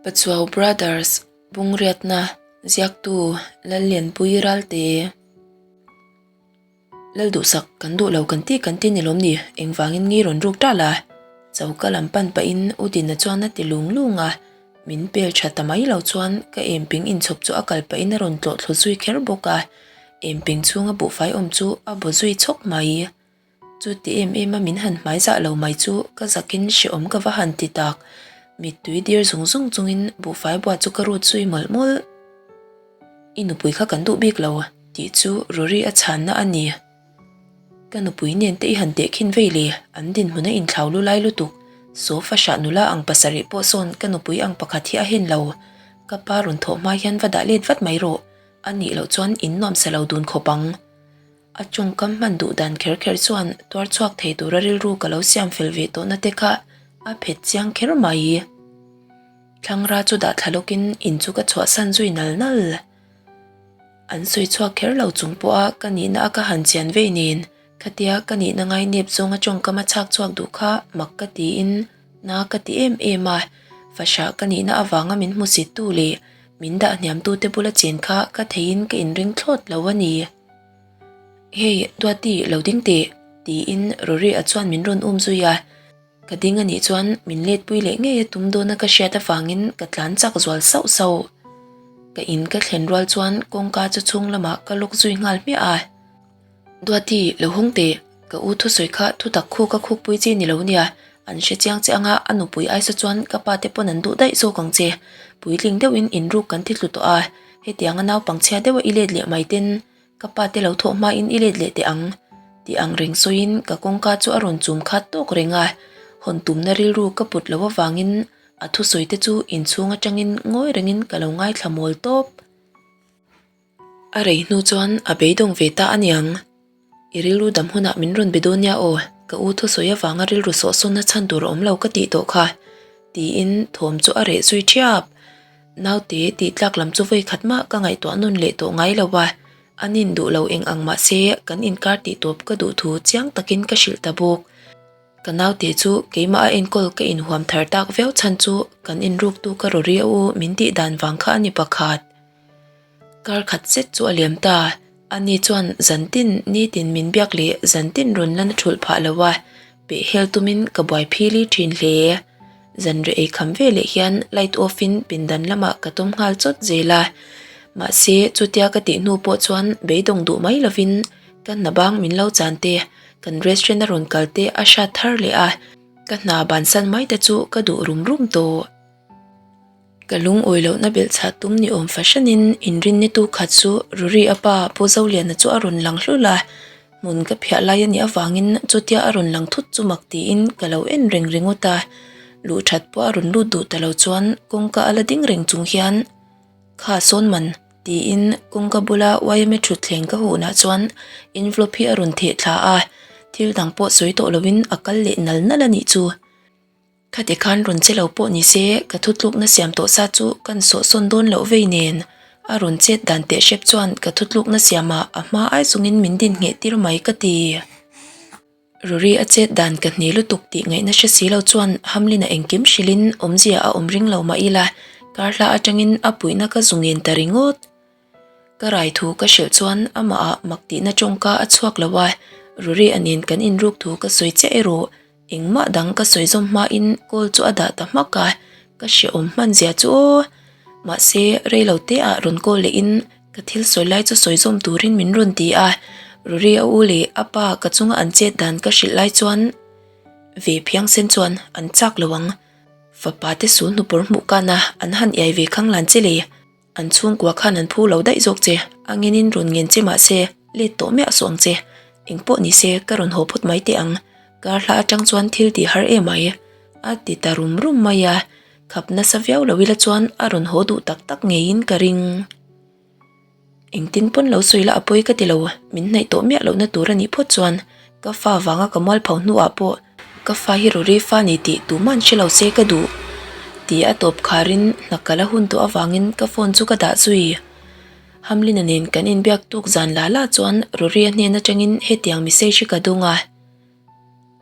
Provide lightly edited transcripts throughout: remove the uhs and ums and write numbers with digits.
Pachuau Brothers Bungriatna Ziaktu Lallianpui Ralte Lalduhsak kan duh lo kan ti kan ti ni lawm ni engvangin nge rawn ruk tal a? Choka lam pan pahin U Dina chuan a ti lung lung a, min pel tha ta mai lo chuan ka emping inchhawp chu a kal pahin a rawn tlawh thlu zui kher bawk a, emping chhunga buhfai awm chu a baw zui chhawk mai. Chuti em em a min han hmai zah lo mai chu ka zakin hrehawm ka va han ti tak. Mittui dir zung zung chungin buhfai buah chu ka rut zui mawlh mawlh. I nupui kha kan duh bik lo tih chu Rory a chhanna a ni. Ka nupui nen te i han tehkhin vei le, an dinhmun a inthlau lu lai lutuk. Sofa hrah nula ang pasarih pawh sawn ka nupui ang pakhat hi a hen lo. Ka pa rawn thawh hma hian va dah let vat mai rawh. A nih loh chuan in nuamsa lo dun khawp ang. A tawngkam hman duh dan kher kher chuan tuar chhuak thei tura rilru ka lo siam fel ve tawhna te kha a phet chiang kher mai. Thlangra chu dah thla lawkin in chu ka chhuahsan zui nal nal. An sawi chhuak kher lo chung pawha ka nihna a ka han chian vei nen khatia ka nihna ngai nep zawnga tawngkam a chhak chhuak duh kha mak ka tiin na ka ti em em a, fahrah ka nihna avanga min hmusittu leh min dah hniamtute bula chen kha ka theiin ka inring thlawt lo a ni. Hei, Duati, lo ding teh, tiin Rory-a chuan min rawn um zui a. Ka ding a nih chuan min letpui leh ngei a tum dawna ka hriat avangin ka tlan chak zual sauh sauh. Ka in ka thlen rual chuan kawngka chu chhung lamah ka lawk zui nghal hmiah a. Duati, lo hawng teh, ka u thusawi kha thutak khuk a khukpui chi ni lo nia, an hre chiang che anga a nupui aisa chuan ka pa te pawn an duh daih zawk ang che. Puitling deuhin inruk kan ti tlu tawh a, hetianga naupangchhia deuha i let leh mai ten Ka pa te lo thawh hmain i let leh teh ang tih ang reng sawiin ka kawngka chu a rawn chum khat tawk reng a, hawn tumna rilru ka put loh avangin a thusawi te chu inchhung atangin ngawi rengin ka lo ngaithla mawl tawp. A rei hnu chuan a beidawng ve ta aniang. I rilru dam hunah min rawn be dawn nia aw, ka u thusawi avanga rilru sawhsawnna chhan tur a awm lo ka tih tawh kha, tiin thawm chu a reh zui ṭhiap. Naute tih tlak lam chu vawi khat mah ka ngaihtuah nawn leh tawh ngai lo a, an in duh lo eng ang mah se kan inkar tih tawp ka duh thu chiang takin ka hrilh ta bawk. Ka naute chu keimah a enkawl ka inhuam thar tak viau chhan chu kan inruktu ka raw ria u min tih dan vang kha a ni pakhat. Kar khat zet chu a liam ta, ani chuan zantin nitin min biak leh zantin rawn la na thulh phah lo a, peh hel tumin ka buai phili thin hle. Zanreh ei kham ve leh hian light off in pindan lamah ka tawm nghal chawt zel a, mahse chutia ka tih hnu pawh chuan beidawng duh mai lovin ka hna bang min lo chan te, kan restaurant a rawn kal te a hrat thar leh a, ka hna bansan mai te chu ka duh rum rum tawh. Ka lungawi lohna belhchhah tum ni awm fahranin inrinni tu khat chu Ruri a pa Pu Zoliana chu a rawn lang hlul a, hmun ka phiah lai a nih avangin chutia a rawn lang thut chu mak tiin ka lo en reng ringawt a, luh that pawh a rawn lut duh ta lo chuan kawngka a la ding reng chung hian Kha sawn man tiin kawngka bula yma thutthleng ka huhnah chuan envelope hi a rawn theh thla a, thil dang pawh sawi tawh loin a kal leh nal nal a nih chu. Khati khan rawn che lo pawh ni se, ka thutlukna siam tawh sa chu kan sawhsawn dawn loh vei nen. A rawn chet dan teh hrep chuan ka thutlukna siamah a hma ai chungin min din ngheh tir mai ka ti. Rory a chet dan ka hne lutuk tih ngaihna hre si lo chuan Hamlin-a engkim hrilhin awmzia a awm ring lo mah ila, kar hla atangin a puihna ka zu ngen ta ringawt. Ka rai thu ka hrilh chuan amah ah mak tihna tawngka a chhuak lo a, Rory a nen kan inruk thu ka sawi chiah erawh engmah dang ka sawi zawm hmain call chu a dah ta hmak a, ka hrehawm hman zia chu aw. Mahse rei lo te ah rawn call leh in ka thil sawi lai chu sawi zawm turin min rawn ti a, Rory a u leh a pa ka chunga an chet dan ka hrilh lai chuan ve phiangsen chuan an chak lo ang. Fapa te sul hnupawr hmuh kana an han iai ve khang lan che le. An chhungkua khan an phu lo daih zawk che, a ngenin rawn ngen che mah se, let tawh miah suh ang che. Engpawh ni se, ka rawn haw phawt mai teh ang. Kar hla atang chuan thil tih har em ai, a ti ta rum rum mai a. Khap nasa viau lo ila chuan a rawn haw duh tak tak ngeiin ka ring. Engtin pawn lo sawi la a pawi ka ti lo, min hnaih tawh miah lohna tur a nih phawt chuan ka fa vanga ka mualpho hnuah pawh Ka fa hi Rory fa ni tih tuman hre lo se ka duh tih a tawp kharin hna ka la hun tawh avangin ka phone chu ka dah zui. Hamlin-a nen kan inbiak tuk zan la la chuan Rory-a hnen atangin hetiang message hi ka dawng a.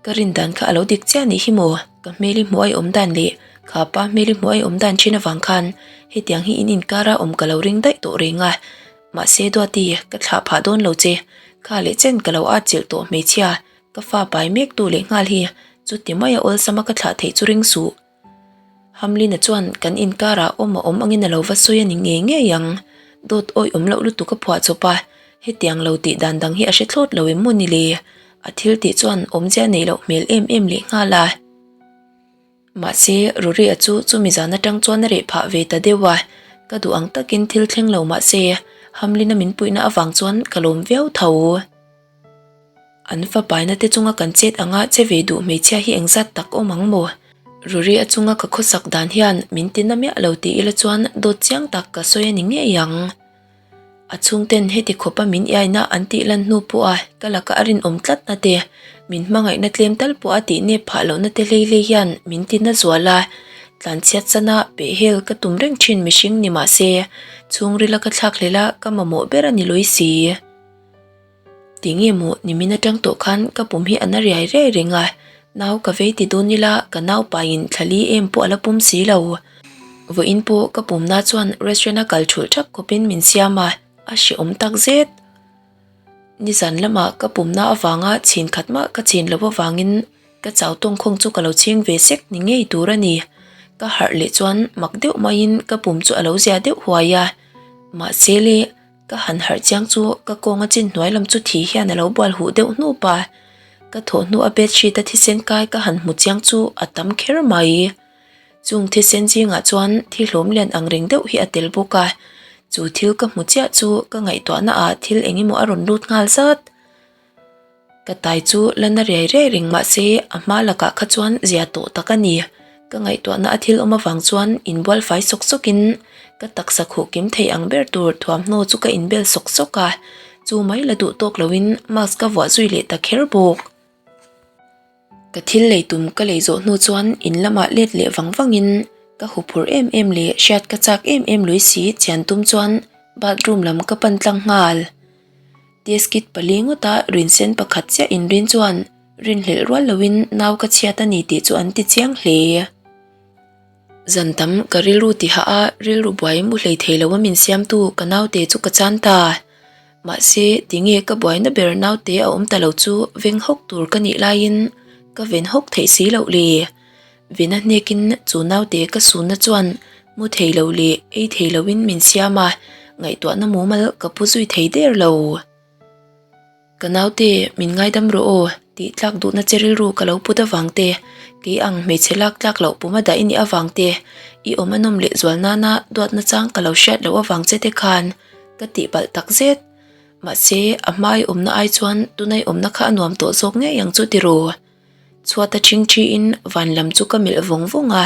Ka rin dan kha a lo dik chiah nih hi maw? Ka hmel i hmuh ai awm dan leh Kha pa hmel i hmuh a i awm dan thin avang khan hetiang hi in inkara awm ka lo ring daih tawh reng a. Mahse Duati, ka thlah phah dawn lo che. Kha leh chen ka lo atchilh tawh hmeichhia, ka fa pai mek tu leh nghal hi chuti maia awlsama ka thlah theih chu ring suh. Hamlin-a chuan kan inkarah awm a awm angin a lo va sawi a ni ngei ngei ang. Dawt awih awm loh lutuk a phuah chawp a, hetiang lo tih dan dang hi a hre thlawt lo em maw ni le? A thil tih chuan awmzia neih loh hmel em em leh nghal a. Mahse, Rory-a chu chumi zan atang chuan a reh phah ve ta deuh a, ka duh ang takin thil thleng lo mahse, Hamlin-a min puihna avang chuan ka lawm viau tho. An fapaina te chunga kan chet anga che ve duh hmeichhia hi engzat tak awm ang maw? Ruri a chunga ka khawsak dan hian min tina miah lo tih ila chuan dawt chiang tak ka sawi a ni ngei ang. A chhungten heti khawpa min iaina an tih lan hnu pawha ka laka a rinawm tlatna te, min hmangaihna tlem tal pawha tih nep phah lohna te hlei hlei hian min tina zual a, tlanchhiat sana pehhel ka tum reng thin mihring ni mah se, chhungrila ka thlakhlel a ka mamawh ber a ni lawi si. Tinge maw nimin atang tawh khan ka pum hi a na riai riai reng a, nau ka vei ti dawn ila ka nau paiin thla li em pawh a la pum si lo. Vawiin pawh ka pumna chuan restaurant a kal thulh thak khawpin min siam a, a hrehawm tak zet. Nizan lamah ka pumna avanga chhin khat mah ka chhin loh avangin ka chau tawngkhawng chu ka lo chhing ve sek ni ngei tur a ni. Ka harh leh chuan mak deuh maiin ka pum chu a lo zia deuh huai a, mahse le. Ka han harh chiang chu ka kawnga chin hnuai lam chu thi hian a lo bual huh deuh hnup a, ka thawh hnu a bedsheet a thisen kai ka han hmu chiang chu a tam kher mai. Chung thisen zingah chuan thi hlawm lian ang reng deuh hi a tel bawk a, chu thil ka hmu chiah chu ka ngaihtuahna ah thil eng emaw a rawn lut nghal zat. Ka tai chu la na riai riai reng mahse a hma lakah kha chuan zia tawh tak a ni. Ka ngaihtuahna a thil awm avang chuan inbual fai sawk sawkin ka taksa khuh kim thei ang ber tur thuamhnaw chu ka inbel sawk sawk a, chu mai la duh tawk loin mask ka vuah zui leh ta kher bawk. Ka thil lei tum ka lei zawh hnu chuan in lamah let leh vang vangin ka huphurh em em leh hriat ka chak em em lui si chian tum chuan bathroom lam ka pan tlang nghal. Test kit pali ngawta rinsen pakhat chiah inrin chuan rinhlelh rual loin nau ka chhiat a ni tih chu an ti chiang hle. Zan tam ka rilru ti hah a, rilru buai mu hlei thei lo a min siamtu ka naute chu ka chan ta. Mahse, tinge ka buaina ber naute a awm ta lo chu veng hawk tur ka nih laiin ka ven hawk theih si loh le. Vena hnekin chu naute ka sunna chuan mu thei lo leh ei thei loin min siam a, ngaihtuahna mumal ka pu zui thei der lo. Ka naute min ngaidam rawh aw tih tlak duhna che rilru ka lo put avang te, kei ang hmeichhe lak tlak loh puma dah i nih avang te, i awm a nawm leh zual nana duatna chang ka lo hriat loh avang che te khan ka tihpalh tak zet. Mahse, a hma i awmna ai chuan tunai awmna kha a nuam tawh zawk ngei ang chu tiraw? Chhuat a ṭhing ṭhiin van lam chu ka melh vawng vawng a,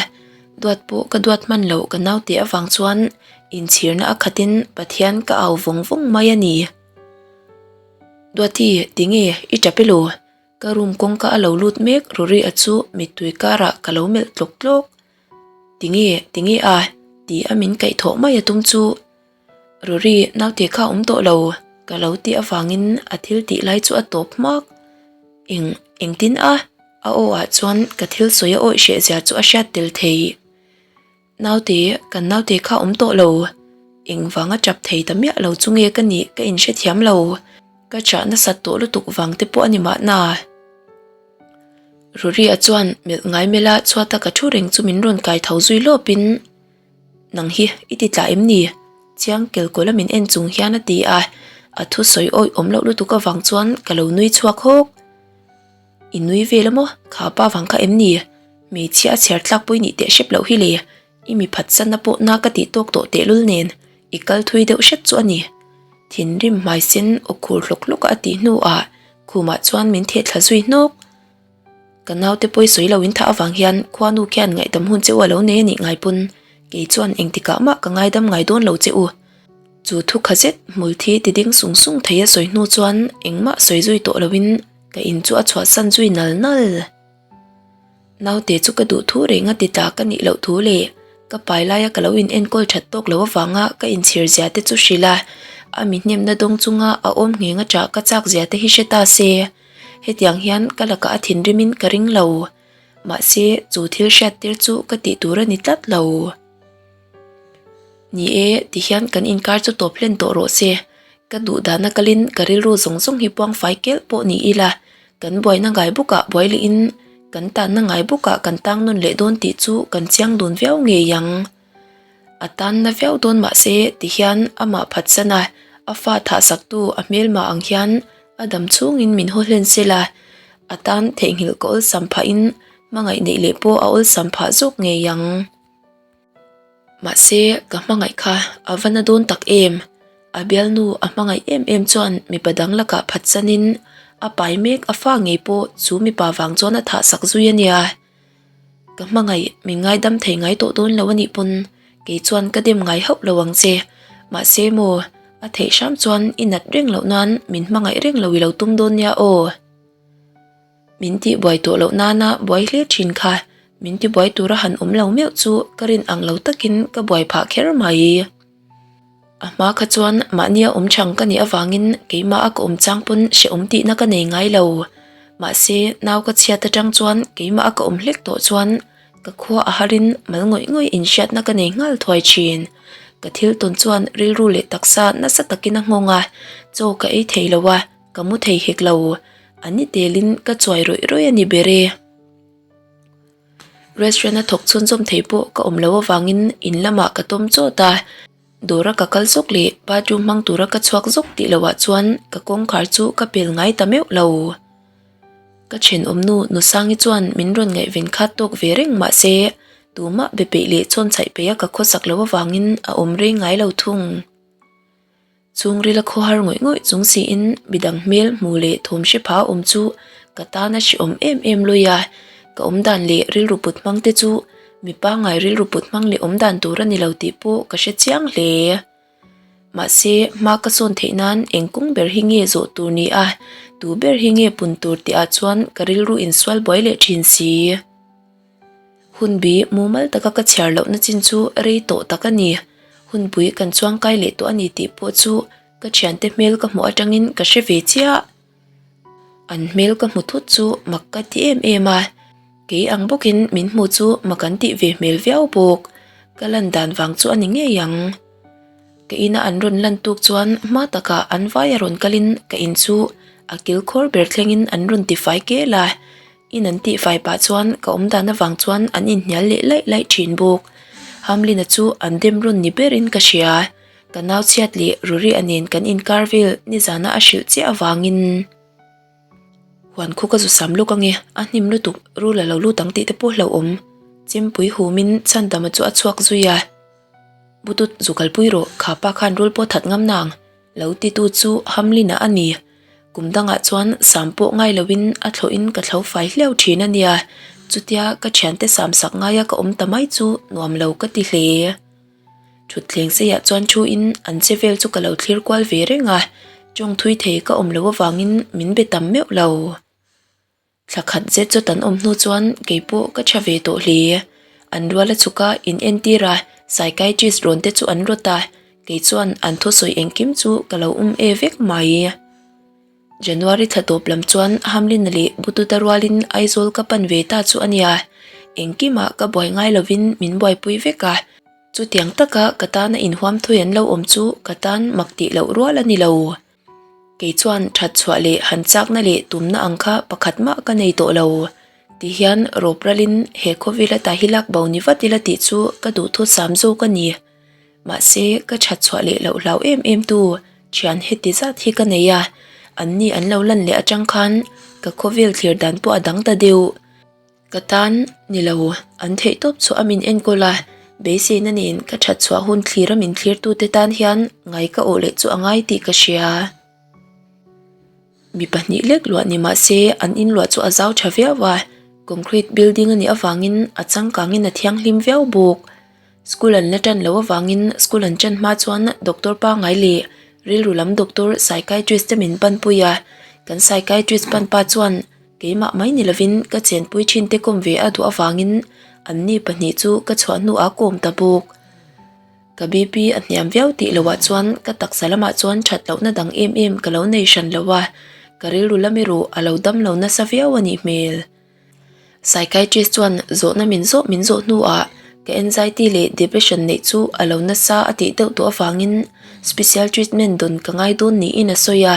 duat pawh ka duat hman loh ka naute avang chuan inchhirna a khatin Pathian ka au vawng vawng mai a ni. Duati, tinge i ṭap elo? Ka room kawngka a lo lut mek Rory-a chu mittui karah ka lo melh tlawk tlawk. Tinge, tinge a? Ti a min kaihthawh mai a tum chu. Rory, naute kha awm tawh lo, ka lo tih avangin a thil tih lai chu a tawp hmak. Eng, engtin a? A aw ah chuan ka thil sawi a awih hreh zia chu a hriat tel thei. Naute, kan naute kha awm tawh lo. Engvanga tap thei ta miah lo chu nge ka nih ka inhrethiam lo. Ka chah nasat tawh lutuk vang te pawh a ni mahna. Rory-a chuan melh ngai melh a chhuata ka thu reng chu min rawn kai tho zui lawpin, Nang hi i ti tla em ni? Chiang kelkawla min en chung hian a ti a, a thusawi awih awm loh lutuk avang chuan ka lo nui chhuak hawk. I nui vel a maw? Kha pa vang kha em ni? Hmeichhia a chhiar tlak pawh i nih teh hrep loh hi le, i mi phatsanna pawh na ka tih tawk tawh tehlul nen i kal thui deuh hret chu a ni. Thinrim hmai sen aw khur hlawk hlawk a a tih hnuah khumah chuan min theh thla zui hnawk. Ka naute pawi sawi lo in thah avang hian khuanu khian ngaihdam hun che u a lo nei a nih ngai pawn kei chuan engtikah mah ka ngaidam ngai dawn lo che u. Chu thu kha zet hmul thi ti ding sung sung thei a sawi hnu chuan engmah sawi zui tawh lo in ka in chu a chhuahsan zui nal nal. Naute chu ka duh thu reng a ti ta ka nih loh thu leh ka pai laia ka lo in enkawl that tawk lo avanga ka inchhir zia te chu hrilh a, a mi hnemna dawng chunga a awm ngheng a chah ka chak zia te hi hre ta se. Hetiang hian ka lakah a thinrimin ka ring lo. Mahse, chu thil hriattir chu ka tih tur a ni tlat lo. Ni e, tihian kan inkar chu tawp hlen tawh rawh se. Ka duh dana kalin ka rilru zawng zawng hi puang fai kelh pawh ni ila, kan buaina ngai bawkah buai lehin kan tanna ngai bawkah kan tang nawn leh dawn tih chu kan chiang dun viau ngei ang. A tanna viau dawn mahse tihian amah phatsan a, a fa thah saktu a hmelma ang hian a dam chhungin min haw hlen sela, a tan theihnghilh ka awlsam phahin hmangaih neih leh pawh a awlsam phah zawk ngei ang. Mahse ka hmangaih kha a va na dawn tak em? A bialnu a hmangaih em em chuan mipa dang lakah phatsanin a pai mek a fa ngei pawh chu mipa vang chuan a thah sak zui a nia. Ka hmangaih min ngaidam thei ngai tawh dawn lo a nih pawn kei chuan ka dem ngai hauh lo ang che. Mahse maw, a theih hram chuan i nat reng loh nan min hmangaih reng lo i lo tum dawn nia aw. Min tih buai tawh loh nana buai hle thin kha min ti buai tura han awm lo meuh chu ka rin ang lo takin ka buai phah kher mai. A hma kha chuan mahnia awm chang ka nih avangin keimah a ka awm chang pawn hrehawm tihna ka nei ngai lo. Mahse, nau ka chhiat atang chuan keimah a ka awm hlek tawh chuan ka khua a harin mal ngawih ngawih inhriatna ka nei nghal thuai thin. Ka thil tawn chuan rilru leh taksa nasa takin a nghawng a, chaw ka ei thei lo a, ka mu thei hek lo. A ni telin ka chuai rawih rawih a ni ber e. Restaurant a thawk chhunzawm thei pawh ka awm loh avangin in lamah ka tawm chawt a, dawra ka kal zawk leh bathroom hmang tura ka chhuak zawk tih lohah chuan ka kawngkhar chu ka pel ngai ta meuh lo. Ka thenawmnu Nusangi chuan min rawn ngaihven khat tawk ve reng mahse tumah be peih leh chawnchhaih peih a ka khawsak loh avangin a awm rei ngai lo thung. Chhungrila khawhar ngawih ngawih chung siin midang hmel hmu leh thawm hre pha awm chu ka tan a hrehawm em em lui a, ka awm dan leh rilru put hmang te chu mi pangngai rilru put hmang leh awm dan tur a ni lo tih pawh ka hre chiang hle. Mahse, hma ka sawn theih nan eng kawng ber hi nge zawh tur ni a, tu ber hi nge pun tur tih ah chuan ka rilru insual buai leh thin si. Hunbi mumal taka ka chhiar lohna chin chu rei tawh tak a ni. Hunpui kan chuangkai leh tawh a ni tih pawh chu ka thiante hmel ka hmuh atangin ka hre ve chiah. An hmel ka hmu thut chu mak ka ti em em a, kei ang bawkin min hmu chu mak an tih ve hmel viau bawk. Ka lan dan vang chu a ni ngei ang. Ka ina an rawn lan tuk chuan hma takah an vai a rawn kalin ka in chu a kilkhawr ber thlengin an rawn tifai kel a. In an tih fai pah chuan ka awm dan avang chuan an inhnial leh laih laih thin bawk. Hamlin-a chu an dem rawn ni berin ka hria. Ka nau chhiat leh Ruri-a nen kan inkar vel nizana a hrilh chiah avangin huan khu ka zu sam lawk ange, a hnim lutuk, rul a lo lut ang tih te pawh hlauhawm. Chempui humin Chhandama chu a chhuak zui a. Butut zu kalpui rawh, kha pa khan rul pawh that ngam nang. Lo titu chu Hamlin-a a ni. Kum dangah chuan sam pawh ngai loin a thlawhin ka thlo fai hliau thin a nia. Chutia ka thiante sam sak ngaia ka awm ta mai chu nuam lo ka ti hle. Thutthleng seiah chuan thuin an che vel chu ka lo thlir kual ve reng a, tawng thui thei ka awm loh avangin min be tam meuh lo. Thla khat zet chu tan awm hnu chuan kei pawh ka tha ve tawh hle. An rual a chhuk a, in entir a, psychiatrist rawn te chu an rawt a, kei chuan an thusawi engkim chu ka lo um e vek mai. January thla tawp lam chuan Hamlin-a leh Bututa rualin Aizawl ka pan ve ta chu a nia. Engkimah ka buai ngai lovin min buaipui vek a, chutiang taka ka tana inhuam thawi an lo awm chu ka tan mak tih loh rual a ni lo. Kei chuan that chhuah leh han chakna leh tumna ang kha pakhat mah ka nei tawh lo. Ti hian rawp ralin he khawvel ata hi lak bo ni vat ila tih chu ka duhthusam zawk a ni. Mahse ka that chhuah leh loh hlau em em tu thian heti zat hi ka nei a, anni an lo lan leh atang khan ka khawvel thlir dan pawh a dang ta deuh. Ka tan ni lo, an theih tawp chu a min enkawl a, beiseina nen ka that chhuah hun thlir a min thlirtute tan hian ngai ka awh leh chu a ngai tih ka hria. Mi pahnih lek luah ni mah se an in luah chu a zau tha viau a, concrete building a nih avangin a changkangin a thianghlim viau bawk. School an la tan loh avangin school an tan hma chuan doctor pangngai leh rilru lam doctor psychiatrist te min panpui a, kan psychiatrist panpa chuan Keimah mai ni lovin ka chenpui thin te kawm ve a duh avangin anni pahnih chu ka chhuah hnuah kawm ta bawk. Ka BP a hniam viau tih lohah chuan ka taksa lamah chuan that lohna dang em em ka lo nei hran lo a, ka rilru lam erawh a lo dam lo nasa viau a nih hmel. Psychiatrist chuan zawhna min zawh min zawh hnuah ka anxiety leh depression neih chu a lo nasa a tih deuh tawh avangin special treatment dawn ka ngai dawn niin a sawi a.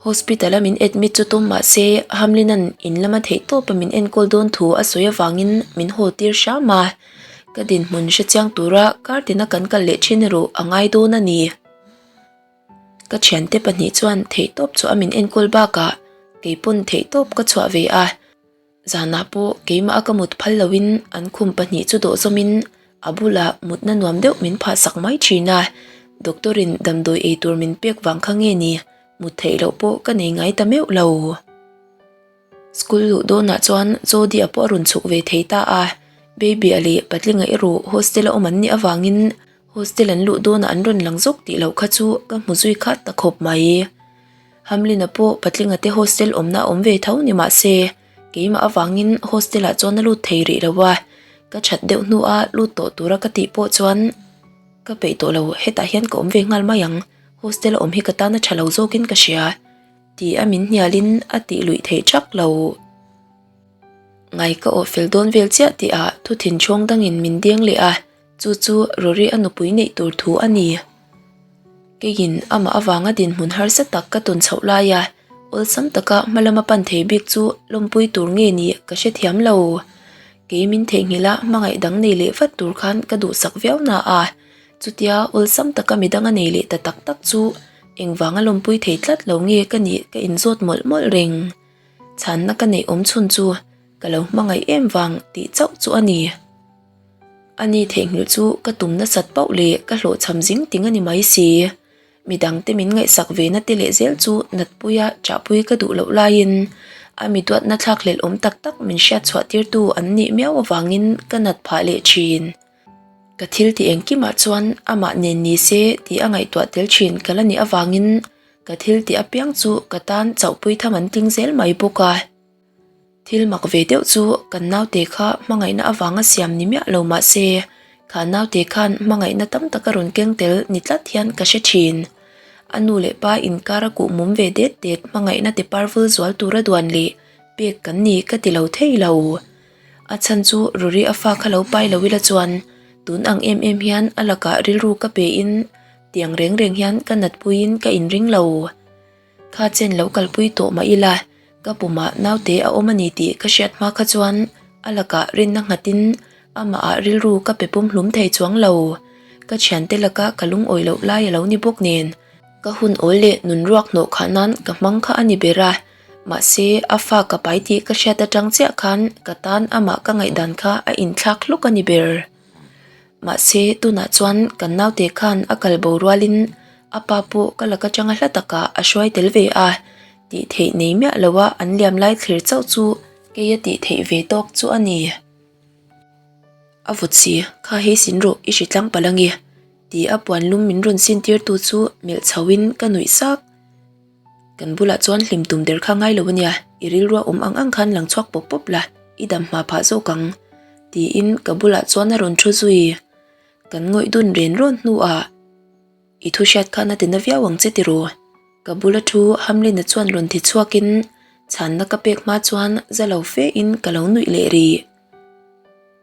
Hospital a min admit chu tum mah se Hamlin-a'n in lama theih tawpa min enkawl dawn thu a sawi avangin min haw tir hram a. Ka dinhmun hre chiang tura kar tina kan kal leh thin erawh a ngai dawn a ni. Ka thiante pahnih chuan theihtawp chu a min enkawl bakah keipawn theihtawp ka chhuah ve a. Zanah pawh keimah a ka mut phal loin an khum pahnih chu dawh zawmin a bulah mutna nuam deuh min phah sak mai thin a. Doctor in damdawi ei tur min pek vang kha nge ni mut theih loh pawh ka nei ngai ta meuh lo. School luh dawnah chuan Jodie-a pawh a rawn chhuk ve thei ta a. Baby-a leh Patlinga erawh hostel a awm an nih avangin Hostel an luh dawnah an rawn lang zawk tih loh kha chu ka hmu zui khat ta khawp mai. Hamlin-a pawh Patlinga te hostel awmna a awm ve tho ni mah se, keimah avangin hostel-ah chuan a lut thei rih lo a, ka that deuh hnua lut tawh tura ka tih pawh chuan ka peih tawh lo, hetah hian ka awm ve nghal mai ang, hostel a awm hi ka tan a tha lo zawkin ka hria ti a min hnialin a tih luih theih thak lo. Ngai ka awh fel dawn vel chiah tihah thu thinchhawng dangin min deng leh a. Chu chu Rory a nupui neih tur thu a ni. Keiin amah avanga dinhmun harsa tak ka tawn chhoh laia awlsam taka hma lama pan thei bik chu lawmpui tur nge ni ka hrethiam lo. Kei min theihnghilh a hmangaih dang nei leh vat tur khan ka duhsak viau na a, chutia awlsam taka midang a nei leh ta tak tak chu engvanga lawmpui thei tlat lo nge ka nih ka inzawt mawlh mawlh reng. Chhanna ka neih awm chhun chu ka lo hmangaih em vang tih chauh chu a ni. A ni theihnghilh chu ka tum nasat pauh leh ka hlawhchham zing ting a ni mai si. Midangte min ngaihsak ve na te leh zel chu natpuia chahpui ka duh loh laiin a mi duatna thlak hlelh awm tak tak min hriat chhuah tirtu an nih miau avangin ka nat phah leh thin. Ka thil tih engkimah chuan amah nen ni se tih a ngaihtuah tel thin ka la nih avangin ka thil tih apiang chu ka tan chauhpui tham an tling zel mai bawk a. Thil mak ve deuh chu kan naute kha hmangaihna avanga siam ni miah lo mah se, kha naute khan hmangaihna tam tak a rawn keng tel ni tlat hian ka hre thin. A nu leh pa inkar a kuh mum ve det det hmangaihna te parvul zual tura duan leh pek kan ni ka ti lo thei lo. A chhan chu Rory a fa kha lo pai lo ila chuan tun ang em em hian a lakah rilru ka pe in tiang reng reng hian ka natpuiin ka inring lo. Kha chen lo kalpui tawh mah ila, ka pumah naute a awm a ni tih ka hriat hma kha chuan a lakah rinna nghatin amahah rilru ka pe pumhlum thei chuang lo. Ka thiante laka ka lungawi loh lai a lo ni bawk nen, ka hun awl leh nun ruak hnawh khah nan ka hmang kha a ni ber a, mahse a fa ka pai tih ka hriat atang chiah khan ka tan amah ka ngaihdan kha a inthlak hlawk a ni ber. Mahse tunah chuan kan naute khan a kal bo rualin a pa pawh ka lak atanga hla takah a hruai tel ve a, tih theih nei miah loa an liam lai thlir chauh chu kei a tih theih ve tawk chu a ni. A vawt si, kha hei sin rawh i hri tlang palh ange ti a puan lum min rawn sin tirtu chu melh chhoin ka nuih sak. Kan bulah chuan hlim tum der kha ngai lo ania, i rilrua awm ang ang khan lang chhuak pawp pawp la, i dam hma phah zawk ang, tiin ka bulah chuan a rawn thu zui. Kan ngawih dun ren rawn hnuah, I thu hriat khan a ti na viau ang che tiraw? Ka bula thu Hamlin-a chuan rawn ti chhuakin chhanna ka pek hma chuan za lo fe in ka lo nuih leh rih.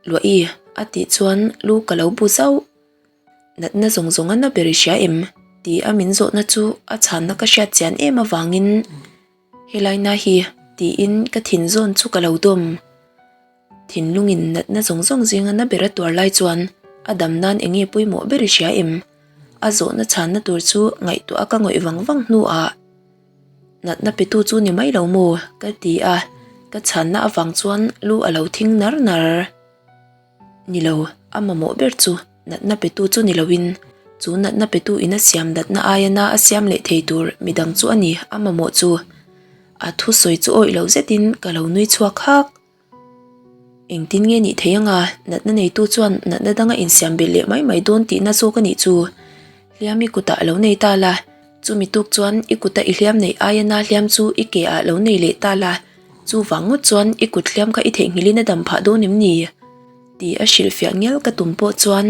Luahi, a tih chuan lu ka lo bu zauh. Natna zawng zawng a na ber i hria em? Ti a min zawhna chu a chhanna ka hriat chian em avangin helai na hi tiin ka thin zawn chu ka lo dawm. Thinlungin natna zawng zawng zinga na ber a tuar lai chuan a dam nan eng nge pawimawh ber i hria em? A zawhna chhanna tur chu ngaihtuah a ka ngawih vang vang hnuah natna petu chu ni mai lo maw? Ka ti a, ka chhanna avang chuan lu a lo thing nar nar. Ni lo, a mamawh ber chu natna petu chu ni loin chu natna petu in a siam natna aia na a siam leh thei tur midang chu a ni a mamawh chu. A thusawi chu awih lo zetin ka lo nui chhuak hak. Engtin nge nih thei anga natna neitu chuan natna danga insiam belh leh mai mai dawn tihna zawk a nih chu. Hliam i kutah a lo nei ta la, chumi tuk chuan i kuta i hliam neih aia na hliam chu i ke ah lo nei leh ta la, chuvang ngawt chuan i kut hliam kha i theihnghilhin a dam phah dawn em ni? Tih a hrilhfiah ngial ka tum pawh chuan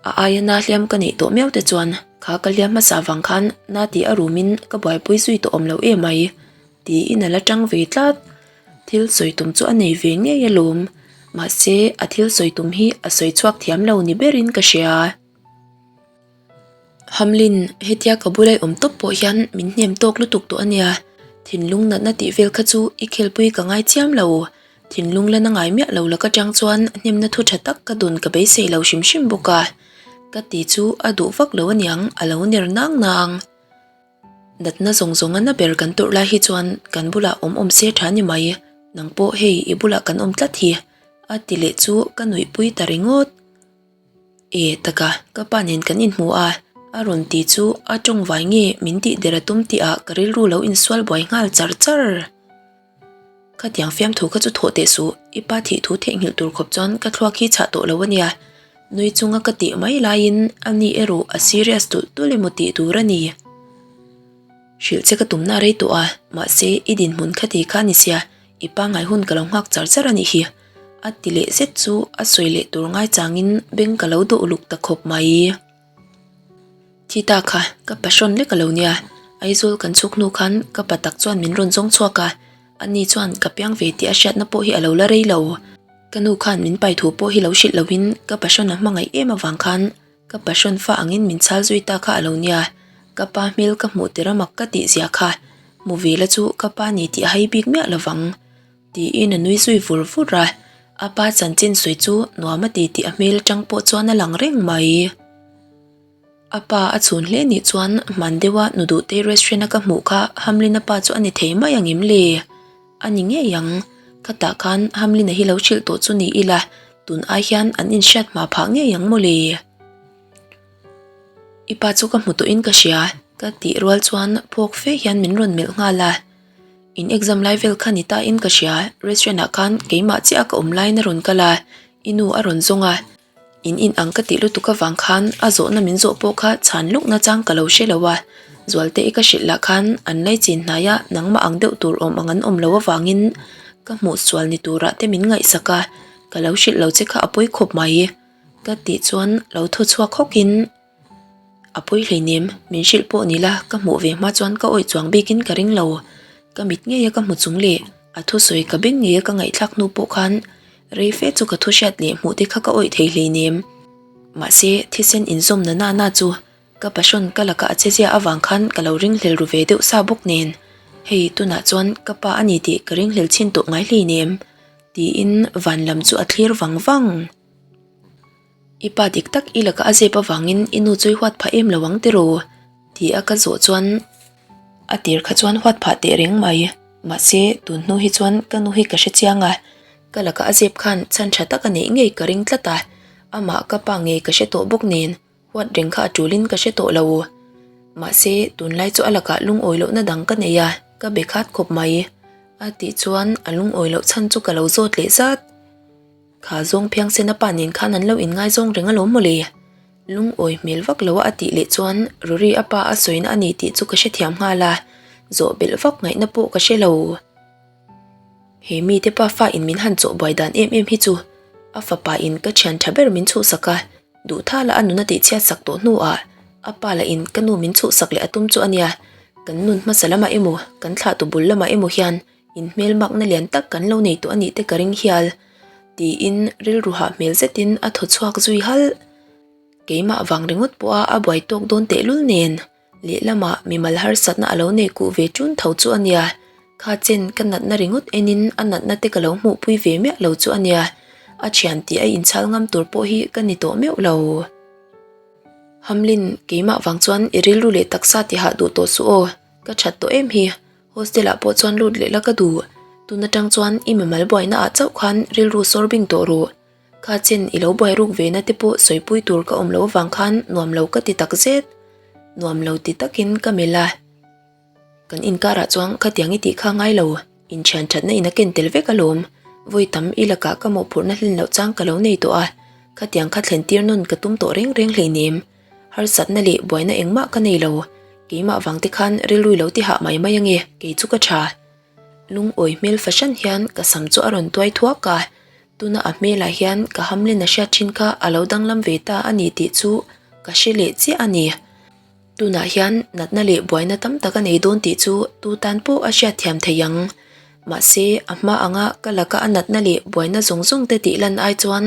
a aia na hliam ka neih tawh miau te chuan kha ka hliam hmasa vang khan na tih a rumin ka buaipui zui tawh awm lo em mai tiin a la tang ve tlat. Thil sawi tum chu a nei ve ngei alawm, mahse a thil sawi tum hi a sawi chhuak thiam lo ni berin ka hria. Hamlin, hetia ka bula i awm tawp pawh hian min hnem tawk lutuk tawh ania, thinlung natna tih vel kha chu i khelpui ka ngai chiam lo, thinlung la na ngai miah lo laka tang chuan hnemna thu tha tak ka dawn ka beisei lo hrim hrim bawk a, ka ti chu a duh vak lo aniang a lo ner nang nang. Natna zawng zawng a na ber kan tawrh lai hi chuan kan bulah awm awm se tha ni mai, nang pawh hei i bulah kan awm tlat hi, a ti leh chu ka nuihpui ta ringawt. E taka, ka pa nen kan inhmu a, a rawn ti chu a tawng vai nge min tih der a tum tih ah ka rilru lo insual buai nghal char char. Khatiang fiamthu kha chu thawh teh suh, i pa thih thu theihnghilh tur khawp chuan ka thluak hi chhah tawh lo a nia. Nui chunga ka tih mai laiin a ni erawh a serious tulh tulh emaw tih tur a ni. Hrilh che ka tumna a rei tawh a, mahse i dinhmun khati kha a ni sia, i pangngai hun ka lo nghak char char a nih hi. A ti leh zet chu a sawi leh tur ngaichangin beng ka lo dawh uluk ta khawp mai. Thi ta kha, ka pa hrawn lek a lo nia. Aizawl kan chhuk hnu khan ka pa tak chuan min rawn zawng chhuak a, ani chuan ka piang ve tih a hriatna pawh hi a lo la rei lo. Ka nu khan min pai thu pawh hi lo hrilh loin ka pa hrawn a hmangaih em avang khan ka pa hrawn fa angin min chhal zui ta kha a lo nia. Ka pa hmel ka hmuh tir a mak ka tih zia kha hmu ve la chu ka pa ni tih a hai bik miah lovang. Tiin a nui zui vur vur a, a pa chanchin sawi chu nuam a ti tih a hmel atang pawh chuan a lang reng mai. A pa a chhun hle nih chuan hman deuha nu duhtei restaurant a ka hmuh kha Hamlin-a pa chu a ni thei mai ang em le? A ni ngei ang, khatah khan Hamlin-a hi lo hrilh tawh chu ni ila tun ai hian an inhriat hma phah ngei ang maw le? I pa chu ka hmu tawhin ka hria, ka tih rual chuan phawk fe hian min rawn melh nghal a. In exam lai vel kha ni ta in ka hria, restaurant ah khan keimah chiah a ka awm laiin a rawn kal a, i nu a rawn zawng a, in in ang ka tih lutuk avang khan a zawhna min zawh pawh kha chhan lawk nachang ka lo hre lo a, Zualte i ka hrilh lah khan an laichin hnaia nangmah ang deuh tur awm ang an awm lo avangin ka hmuh sual ni turah te min ngaihsak a, ka lo hrilh lo che kha a pawi khawp mai ka tih chuan lo thaw chhuak hawkin. A pawi hleinem, min hrilh pawh ni la, ka hmuh ve hma chuan ka awih chuang bikin ka ring lo. Ka mit ngeia ka hmu chung leh a thusawi ka beng ngeia ka ngaihthlak hnu pawh khan rei fe chu ka thu hriat leh hmuh te kha ka awih thei hleinem. Mahse, thisen inzawmna na na chu ka passion ka laka a che zia avang khan ka lo ringhlel ru ve deuh sa bawk nen, hei tunah chuan ka pa a ni tih ka ringhlel chhin tawh ngai hleinem, tiin van lam chu a thlir vang vang. I pa dik tak i laka a zep avangin i nu chu i huat phah em lo ang tiraw? Ti a ka zawh chuan a tir kha chuan huat phah teh reng mai. Mahse, tun hnu hi chuan ka nu hi ka hre chiang a, ka laka a zep khan chhan tha tak a neih ngei ka ring tlat a, amah ka pa ngei ka hre tawh bawk nen huat reng kha a tulin ka hre tawh lo. Mahse, tunlai chu a lakah lungawi lohna dang ka nei a, ka be khat khawp mai. A tih chuan a lungawi loh chhan chu ka lo zawt leh zat. Kha zawng phiangsen a pa nen khan an lo inngaizawng reng alawm mawle. Lungawi hmel vak lo a a tih leh chuan Rory a pa a sawina a ni tih chu ka hrethiam nghal a, zawh belh vak ngaihna pawh ka hre lo. He mite pa fa in min han chawh buai dan em em hi chu a fapa in ka thian tha ber min chhuhsak a, duh thala a nun a tihchhiat sak tawh hnuah a pa lah in ka nu min chhuhsak leh a tum chu a nia, kan nun hmasa lamah emaw kan thlahtu bul lamah emaw hian In hmelmakna lian tak kan lo nei tawh a nih te ka ring hial, tiin rilru hah hmel zetin a thaw chhuak zui halh. Keimah vang ringawt pawha a buai tawk dawn tehlul nen, lehlamah mimal harsatna a lo nei kuh ve ṭun tho chu a nia. Kha chen ka natna ringawt enin a natna te ka lo hmuhpui ve miah lo chu a nia, a thian tih a inchhal ngam tur pawh hi ka ni tawh meuh lo. Hamlin, keimah vang chuan i rilru leh taksa ti hah duh tawh suh aw, ka that tawh em hi. Hostel ah pawh chuan lut leh la ka duh. Tun atang chuan i mimal buaina ah chauh khan rilru sawr bing tawh rawh. Kha chen i lo buai ruk ve na te pawh sawipui tur ka awm lo avang khan nuam lo ka ti tak zet. Nuam lo ti takin ka melh a. Kan inkarah chuan khatiang i tih kha ngai lo, inthian thatna in a ken tel vek alawm. Vawi tam i lakah ka mawhphurhna hlin loh chang ka lo nei tawh a, khatiang kha thlen tir nawn ka tum tawh reng reng hleinem. Harsatna leh buaina engmah ka nei lo, keimah vang te khan rilru lo ti hah mai mai ange, kei chu ka tha. Lungawi hmel fahran hian ka sam chu a rawn tuai thuak a, tuna a hmelah hian ka hamlen a hriat thin kha a lo danglam ve ta a ni tih chu ka hre leh chiah a ni. Tunah hian natna leh buaina tam tak a nei dawn tih chu tu tan pawh a hriat thiam thei ang. Mahse, a hma anga ka laka a natna leh buaina zawng zawng te tih lan ai chuan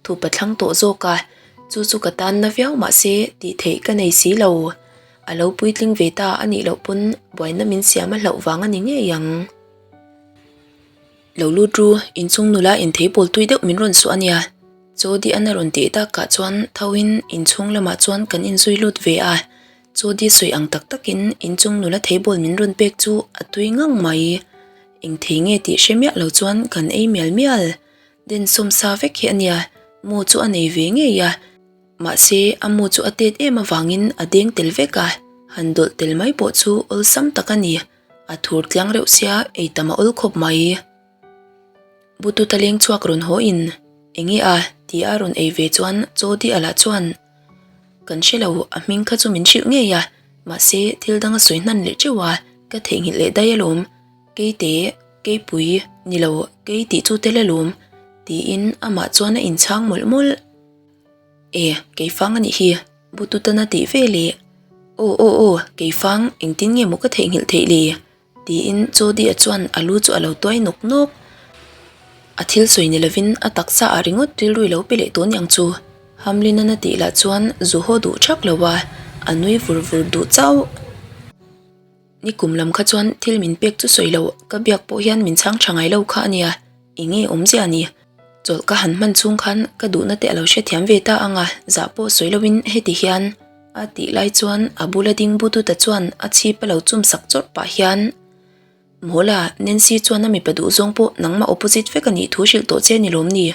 thup a thlang tawh zawk a, chu chu ka tan na viau mahse tih theih ka nei si lo. A lo puitling ve ta a nih loh pawn buaina min siam a hlauh vang a ni ngei ang. Lo lut ru, inchung nula intheipawl tui deuh min rawn suah a nia. Chaw di an a rawn tih takah chuan tho in inchhung lamah chuan kan inzui lut ve a, chaw di sawi ang tak takin inchung nula theibawl min rawn pek chu a tui ngang mai. Eng thei nge tih hre miah lo chuan kan ei mial mial. Den sawm sa vek hi a nia, mu chu a nei ve ngei a, mahse a mu chu a tet em avangin a deng tel vek a, han dawlh tel mai pawh chu awlsam tak a ni, a thur tliang reuh sia ei tam a awl khawp mai. Bututa leng chhuak rawn haw in enge a ti a rawn ei ve chuan chaw di a lah chuan kan hre lo a hming kha chu min hrilh ngei a mahse thil dang a sawi hnan leh teuh a ka theihnghilh leh daih alawm keite keipui ni lo kei tih chu tel alawm tiin amah chuan a inchhang mawlh mawlh e keifang a nih hi Bututana tih ve leh aw aw aw keifang engtin nge maw ka theihnghilh theih le. Tiin Jody-a chuan a lu chu a lo tuai nawk nawk. A thil sawi ni lovin a taksa ah ringawt rilru lo pe leh tawh niang chu. Hamlin-an a tih lah chuan zu haw duh thak lo a, a nui vur vur duh chauh. Nikum lam kha chuan thil min pek chu sawi lo, ka biak pawh hian min chhang tha ngai lo kha a nia, eng nge awmzia ni? Chawlh ka han hman chhung khan ka duhna te a lo hrethiam ve ta ang a, zah pawh sawi lovin heti hian a tih lai chuan a bula ding bututa chuan a chhip a lo chum sak chawrh pah hian Mawla, Nancy chuan a mipa duh zawng pawh nangmah opposite vek a nih thu hrilh tawh che ni lawm ni?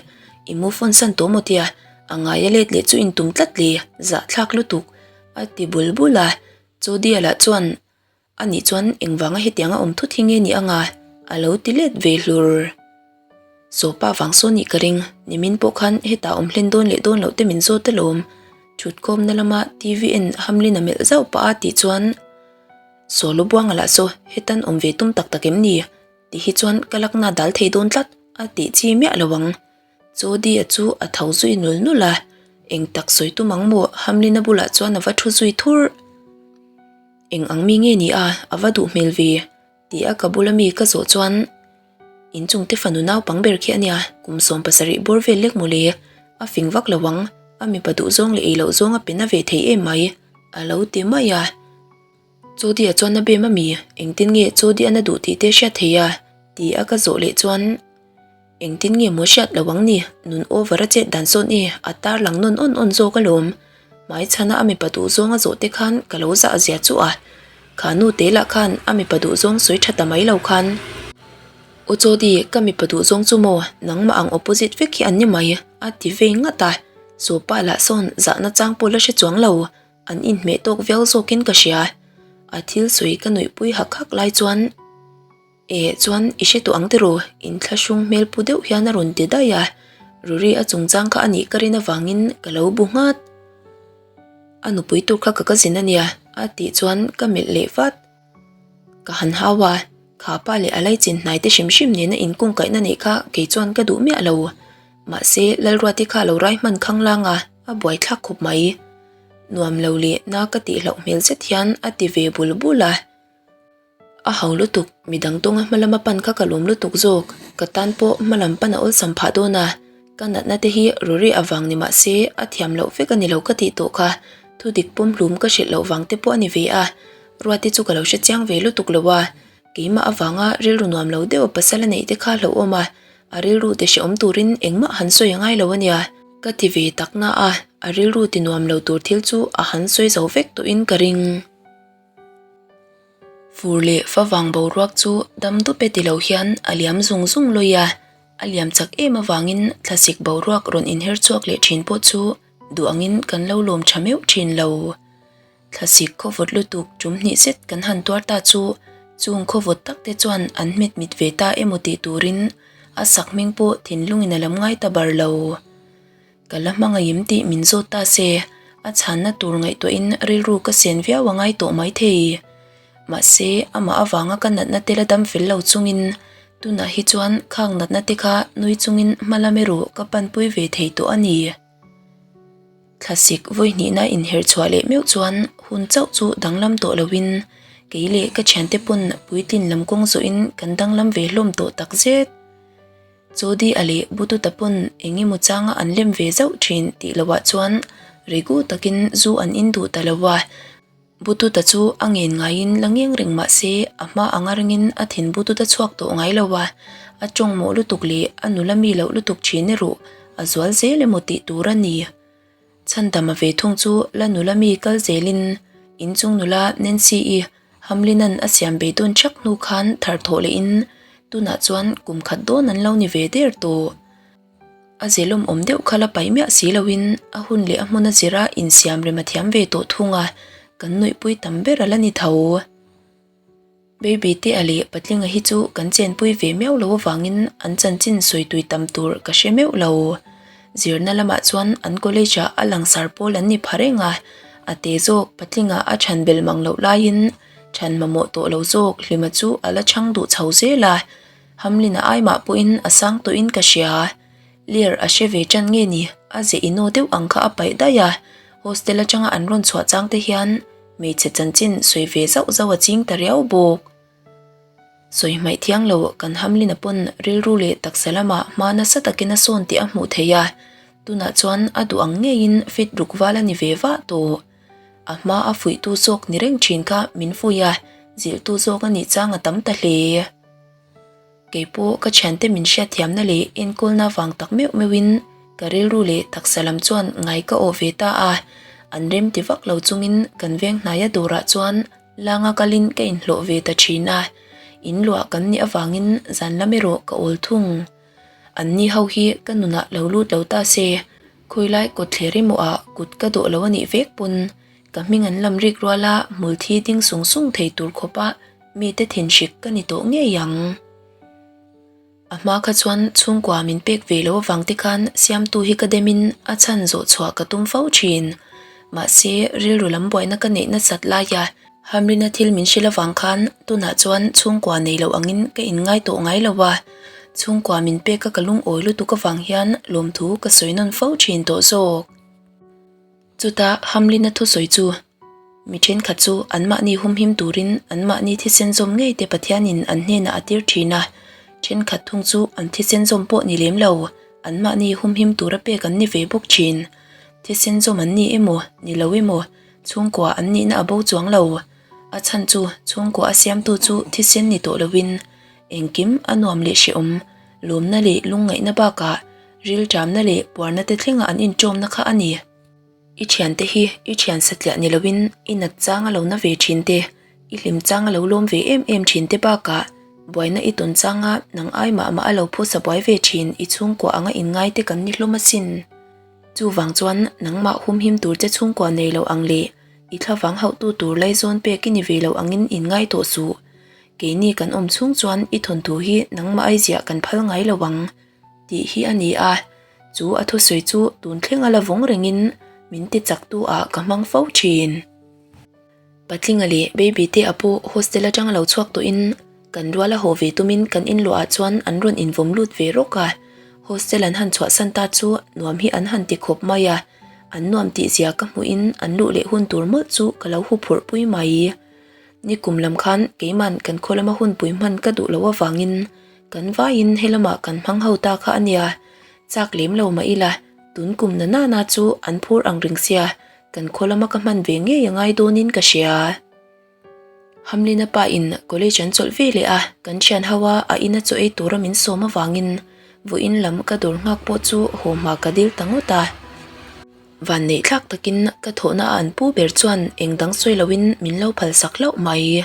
I move on san tawh maw tia? A ngai a let leh chu intum tlat le, zahthlak lutuk a ti bul bul a, Jodie lah chuan Ani chuan engvanga hetianga awm thut hi nge ni anga a lo ti let ve hlur. Sawpa vang saw nih ka ring, nimin pawh khan hetah awm hlen dawn leh dawn loh te min zawt alawm. Thutkhawmna lama TV en Hamlin a melh zauh pah a tih chuan Saw lu buanga lah saw hetan awm ve tum tak tak em ni? Ti hi chuan ka lakna dal thei dawn tlat a tih chi miah lo ang. Jodie-a chu a tho zui nul nul a, eng tak sawi tum ang maw Hamlin-a bulah chuan a va thu zui thur. Eng ang mi nge ni a, a va duh hmel ve, ti a ka bula mi ka zawh chuan inchungte fanu naupang ber khi a nia, kum 17 bawr vel lek maw le, a fing vak lo ang, a mipa duh zawng leh ei loh zawng a pe na ve thei em mai, a lo ti mai a. Jodie-a chuan a bem a mi, engtin nge Jodie-an a duh tih te hriat thei a, ti a ka zawh leh chuan. Engtin nge maw hriat lo ang ni, nun over a chet dan sawn i a tar lang nawn awn awn zawk alawm. Hmai chhana a mipa duh zawng a zawh te khan ka lo zah zia chu a. Kha nu te lah khan a mipa duh zawng sawi tha ta mai lo khan. U Jody, ka mipa duh zawng chu maw nangmah ang opposite vek hi an ni mai, a ti vei ngat a. Sawpa lah sawn zahna chang pawh la hre chuang lo, an inhmeh tawk viau zawkin ka hria. A thil sawi ka nuihpui hak hak lai chuan. Eh chuan i hre tawh ang tiraw? Inthlahrung hmel pu deuh hian a rawn ti daih a, Ruri a chungchang kha a nih ka rin avangin ka lo bu nghat. A nupui tur kha ka cousin a nia a tih chuan ka melh leh vat. Ka han hau a, kha pa leh a laichin hnai te hrim hrim nena inkungkaihna neih kha kei chuan ka duh miah lo. Mahse Lalruati kha a lo rai hman khang lang a, a buaithlak khawp mai. Nuam lo leh na ka tih hlauh hmel zet hian a ti ve bul bul a. A ho lutuk, midang tawnga hma lama pan kha ka lawm lutuk zawk, ka tan pawh hma lam pan a awlsam phah dawn a, ka natna te hi Rory avang ni mah se a thiam loh vek a ni lo ka tih tawh kha, thudik pawm hlum ka hrilh loh vang te pawh a ni ve a, Ruati chu ka lo hre chiang ve lutuk lo a, keimah avanga rilru nuam lo deuh a pasal a neih te kha hlauhawm a, a rilru ti hrehawm turin engmah han sawi a ngai lo a nia, ka ti ve tak na a, a rilru ti nuam lo tur thil chu a han sawi zo vek tawhin ka ring. Fur leh favang boruak chu dam dup e ti lo hian a liam zung zung lawi a, a liam chak em avangin thlasik boruak rawn inher chhuak leh thin pawh chu duh angin kan lo lawm tha meuh thin lo. Thlasik khawvawt lutuk tum hnih zet kan han tuar ta chu chung khawvawt tak te chuan an hmet mit ve ta emaw tih turin a sakhming pawh thinlungin a lam ngai ta bar lo. Ka la hmangaihim tih min zawt ta se, a chhanna tur ngaihtuahin rilru ka sen viau a ngai tawh maithei. Mahse, amah avanga ka natna te la dam fel lo chungin tunah hi chuan khang natna te kha nui chungin hma lam erawh ka panpui ve thei tawh a ni. Thlasik vawihnihna inherh chhuah leh meuh chuan hun chauh chu danglam tawh loin. Kei leh ka thiante pawn puitlin lam kawng zawhin kan danglam ve hlawm tawh tak zet. Chawdi a leh Bututa pawn eng emaw changa an lem ve zauh thin tih lohah chuan regu takin zu an in duh ta lo a. Bututa chu a ngen ngaiin la ngeng reng mah se a hma anga ringin a thin Bututa chhuak tawh ngai lo a, a tawng mawh lutuk leh a nula mi loh lutuk thin erawh a zual zel emaw tih tur a ni. Chhandama ve thung chu la nula mi kal zelin inchung nula Nancy-i Hamlin-a'n a siam bei dawn chak hnu khan thar thawh lehin tunah chuan kum khat dawn an lo ni ve der tawh. A zelawm awm deuh kha la paih miah si loin a hun leh a hmun a zira insiam rem a thiam ve tawh thung a, kan nuihpui tam ber a la ni tho. Baby te a leh patlinga hi chu kan chenpui ve miau lo avangin an chanchin sawi tui tam tur ka hre meuh lo. Zirna lamah chuan an college ah a langsar pawl an ni pha reng a, a te zawk patlinga a chhan bel mang loh laiin chhan mamawh tawh lo zawk Hlima chu a la chhang duh chho zel a, Hamlin-a ai mah pawhin a sang tawhin ka hria. Lir a hre ve tan nge ni, a ze ino deuh ang kha a paih daih a, hostel atanga an rawn chhuah chang te hian hmeichhe chanchin sawi ve zauh zauh a ching ta riau bawk. Sawi hmaih thiang lo kan Hamlin-a pawn rilru leh taksa lamah hma nasa takin a sawn tih a hmuh theih a, tunah chuan a duh ang ngeiin fit ruk val a ni ve vah tawh. A hma a fuihtu zawk ni reng thin kha min fuih a, zilhtu zawk a nih chang a tam ta hle. Kei pawh ka thiante min hriatthiamna leh enkawlna vang tak meuh meuhin ka rilru leh taksa lam chuan ngai ka awh ve ta a, an rem ti vak lo chungin kan veng hnaia dawrah chuan langa kalin ka inhlawh ve ta thin a, in luah kan nih avangin zan lam erawh ka awl thung. An ni ho hi ka nunah lo lut lo ta se, khawilai kawtthler emaw ah kut ka dawh lo a nih vek pawn ka hming an lam rik ruala hmulthi ding sung sung thei tur khawpa Mite thinhrik ka ni tawh ngei ang. A hma kha chuan chhungkua min pek ve lo avang te khan siamtu hi ka demin a chhan zawh chhuah ka tum fo thin. Mahse, rilru lam buaina ka neih nasat laia Hamrina thil min hrilh avang khan tunah chuan chhungkua nei loh angin ka inngai tawh ngai lo a. Chhungkua min peka ka lungawi lutuk avang hian lawmthu ka sawi nawn fo thin tawh zawk. Chutah Hamlin-a thusawi chu, Mi thenkhat chu anmahni humhim turin anmahni thisen zawm ngei te Pathianin an hnenah a tir thin a, thenkhat thung chu an thisen zawm pawh ni lem lo, anmahni humhim tura pek an ni ve bawk thin. Thisen zawm an ni emaw, ni lo emaw, chhungkua an nihna a bo chuang lo. A chhan chu chhungkua a siamtu chu thisen ni tawh loin engkim a nuam leh hrehawm, lawmna leh lungngaihna bakah Rilṭamna leh puarna te thlenga an inṭawmna kha a ni. I ṭhiante hi i ṭhian satliah ni loin i nat chang a lo na ve ṭhin te, i hlim chang a lo lawm ve em em ṭhin te bakah buaina i tawn changa nang ai mah mah a lo phusa buai ve ṭhin i chhungkua anga inngai te kan ni hlawm asin. Chuvang chuan nangmah humhim tur che chhungkua nei lo ang leh i thlavang hauhtu tur laizawn pek i ni ve lo angin inngai tawh suh. Keini kan awm chhung chuan i thawnthu hi nangmah ai ziah kan phal ngai lo ang. Tih hi a ni a, chu a thusawi chu tun thleng a la vawng rengin min ti chak tu ah ka hmang fo thin. Patlinga leh Baby te a pawh hostel atang a lo chhuak tawhin kan rual a haw ve tumin kan inluah ah chuan an rawn invawm lut ve rawk a, hostel an han chhuahsan ta chu nuam hi an han ti khawp mai a, an nuam tih zia ka hmuhin an luh leh hun tur mawlh chu ka lo huphurh pui mai. Nikum lam khan keiman kan khaw lama hunpui hman ka duh loh avangin Kan vaiin helamah kan hmang ho ta kha a nia, chak lem lo mah ila, tun kum na nana chu an phur ang reng sia, kan khaw lama ka hman ve ngei a ngai dawnin ka hria. Hamlin-a pa in college an chawlh ve leh a, kan thian ho a a ina chaw ei tura min sawm avangin vawiin lam ka dawr nghak pawh chu haw hma ka dil ta ngawt a. Vanneih thlak takin ka thawhna a an pu ber chuan eng dang sawi loin min lo phalsak hlauh mai.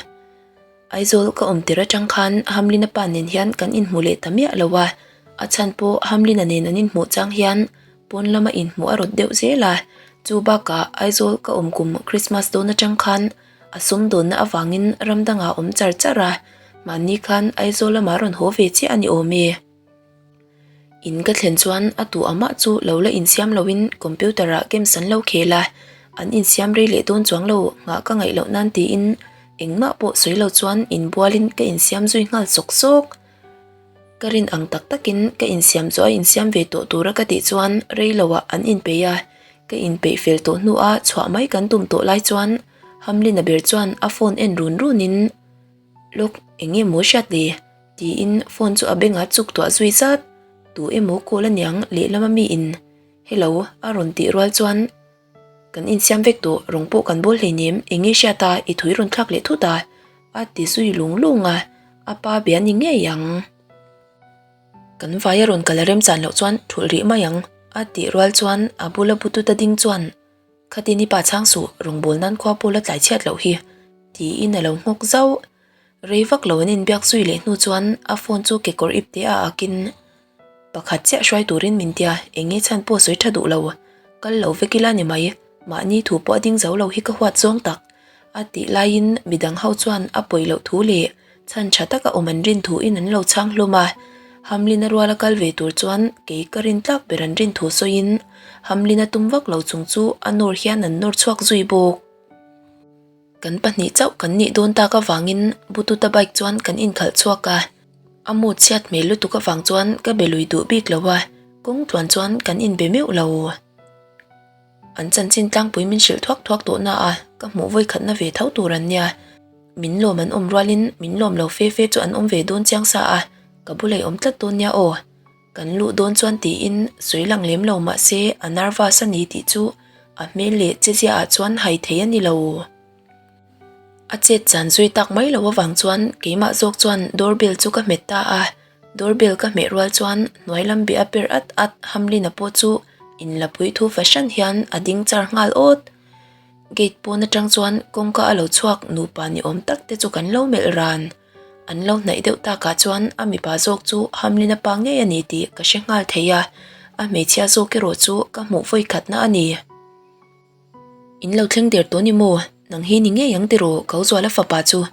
Aizawl ka awm tir atang khan Hamlin-a pa nen hian kan inhmu leh ta miah lo a, a chhan pawh Hamlin-a nen an inhmuh chang hian pawn lama inhmuh a rawt deuh zel a, chu bakah Aizawl ka awm kum Christmas dawn atang khan a sumdawnna avangin ram dangah a awm char char a, mahni khan Aizawl lamah rawn haw ve chiah a ni awm e. In ka thlen chuan a tu amah chu lo la insiam loin computer ah games an lo khel a, an insiam rei leh dawn chuang lo nghah ka ngaih loh nan tiin engmah pawh sawi lo chuan inbualin ka insiam zui nghal sawk sawk. Ka rin ang tak takin ka insiam chu a insiam ve tawh tura ka tih chuan rei loah an inpeih a, ka inpeih fel tawh hnuah chhuah mai kan tum tawh lai chuan. Hamlin-a ber chuan a phone en run runin, Lawk, eng nge maw hriat le? tiin phone chu a bengah chuk tuah zui zat. Tu emaw call a niang lehlama miin, Hello, a rawn tih rual chuan, Kan insiam vek tawh, rawng pawh kan bawl hleinem, eng nge hriat a, i thui rawn thlak leh thut a, a ti zui lung lung a, a pa bia ni ngei ang. Kan vai a rawn kal a remchan loh chuan thulh rih mai ang, a tih rual chuan a bula bututa ding chuan, Khatin i pa chhang suh, rawngbâwl nan khua pawh la tlai chhiat loh hi, tiin a lo nghawk zauh. Rei vak lo an inbiak zui leh hnu chuan a phone chu kekawr ip te a akin, Pakhat chiah hruai turin min tia, eng nge chhan pawh sawi tha duh lo. Kal lo vek ila ni mai, mahni thu pawh a ding zo lo hi ka huat zawng tak. A tih laiin midang ho chuan a pawi loh thu leh chhan tha taka awm an rin thuin an lo chhang hlawm a. Hamlin a ruala kal ve tur chuan kei ka rin tlak ber an rin thu sawiin Hamlin a tum vak lo chung chu a nawr hian an nawr chhuak zui bawk. Kan pahnih chauh kan nih dawn tak avangin Bututa bike chuan kan inkhalh chhuak a. A mood chhiat hmel lutuk avang chuan ka be lui duh bik lo a, kawng tluan chuan kan inbe meuh lo. An chanchin tlangpui min hrilh thuak thuak tawh na a, ka hmuh vawi khatna ve tho tur an nia. Min lawm an awm rualin min lawm lo fe fe chu an awm ve dawn chiang sa a, ka bulei awm tlat dawn nia aw. Kan luh dawn chuan tiin sawi lang lem lo mah se a nervous a ni tih chu a hmel leh che ziaah chuan hai thei a ni lo. A chet chan zui tak mai lo avang chuan keimah zawk chuan door bell chu ka hmet ta a, door bell ka hmeh rual chuan hnuai lam bih a per at at Hamlin-a pawh chu inlapui thu fahran hian a ding char nghal awt. Gate pawn atang chuan kawngka a lo chhuak nupa ni awm tak te chu kan lo melh ran. An lo hnaih deuh takah chuan a mipa zawk chu Hamlin-a pa ngei a ni tih ka hre nghal thei a, a hmeichhia zawk erawh chu ka hmuh vawikhatna a ni. In lo thleng der tawh ni maw? Nang hi ni ngei ang tiraw Kau Zuala fapa chu?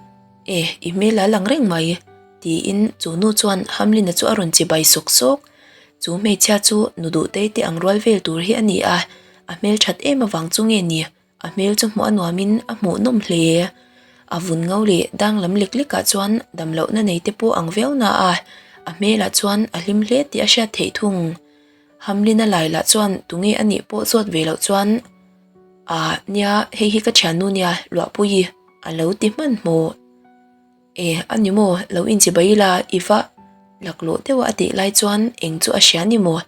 E, i hmel a lang reng mai, tiin chu nu chuan Hamlin-a chu a rawn chibai sawk sawk. Chu hmeichhia chu nu duhtei te ang rual vel tur hi a ni a, a hmel that em avang chu nge ni? A hmel chu hmuh a nuamin a hmuh nawm hle. A vun ngo leh dang lam lek lekah chuan damlohna nei te pawh ang viau na a, a hmelah chuan a hlim hle tih a hriat theih thung. Hamlin-a lai lah chuan tunge a nih pawh zawt ve loh chuan, Ah, nia, hei hi ka thiannu nia, Luahpuii, a lo ti hmanhmawh. E, a ni maw, lo inchibai ila, i va laklawh deuh a tih lai chuan eng chu a hria ni maw?